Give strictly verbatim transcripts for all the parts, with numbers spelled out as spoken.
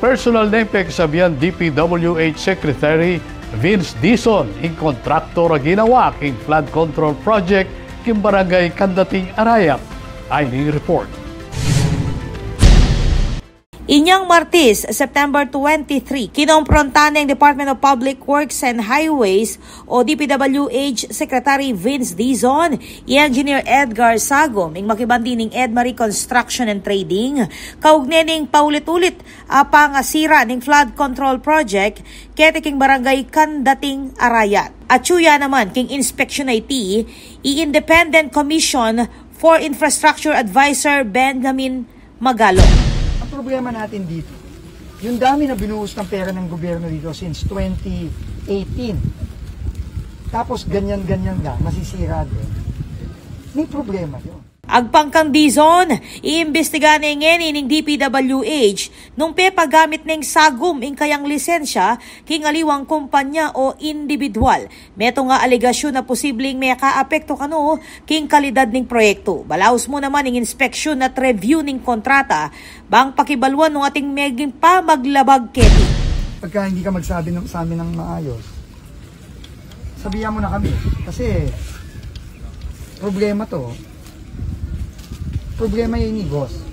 Personal neng peksabian D P W H Secretary Vince Dizon ing kontraktor a ginawa king flood control project king Barangay Candating, Arayat. Ayni ing report. Inyang Martes, September twenty-three, kinompronta neng Department of Public Works and Highways o D P W H Secretary Vince Dizon i Engineer Edgar Sagum, ing makibandi ning Edmarie Construction and Trading, kaugne ning paulit-ulit a pangasira ning flood control project keti king Barangay Candating, Arayat. Atyu ya naman king inspeksyon a iti i Independent Commission for Infrastructure Advisor Benjamin Magalong. Ang problema natin dito, yung dami na binuhos ng pera ng gobyerno dito since twenty eighteen. Tapos ganyan-ganyan lang, masisira din. May problema yun. Agpang kang Dizon, iimbestiga ne ngeni ning D P W H nung pepagamit neng Sagum ing kayang lisensya king aliwang kumpanya o indibidwal. Metung a alegasyun a posibleng mekaapekto kanu king kalidad ning proyektu. Balaus mu naman ing inspeksyun at review ning kontrata, bang pakibaluan nung ating meging pamaglabag keti. Pagka hindi ka magsabi ng, sa amin ng maayos, sabihan mo na kami. Kasi, problema to. Problema ini, boss.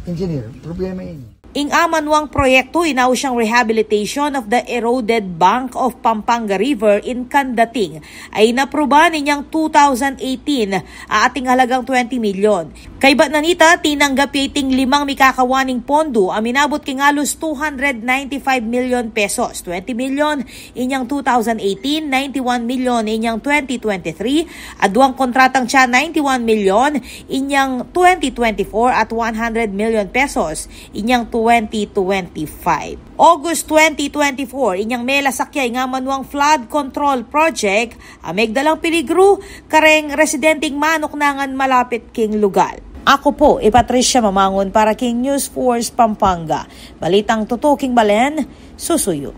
Engineer, problema ini. Ing amanuang proyektu, inaus yang rehabilitation of the eroded bank of Pampanga River in Candating, a inapruban inyang two thousand eighteen a ating halagang twenty milyon. Kaybat na nita, tinanggap ya iting limang mikakawaning pondu a minabut king alus two hundred ninety-five million pesos, twenty million inyang two thousand eighteen, ninety-one million inyang twenty twenty-three, at duang kontratang tsa ninety-one million inyang twenty twenty-four at one hundred million pesos inyang twenty twenty-five. August twenty twenty-four, inyang melasakya ing amanuang flood control project a megdalang peligru kareng residenteng manuknangan malapit king lugal. Aku pu i Patricia Mamangun para king News Force Pampanga. Balitang tutuking balen, susuyu.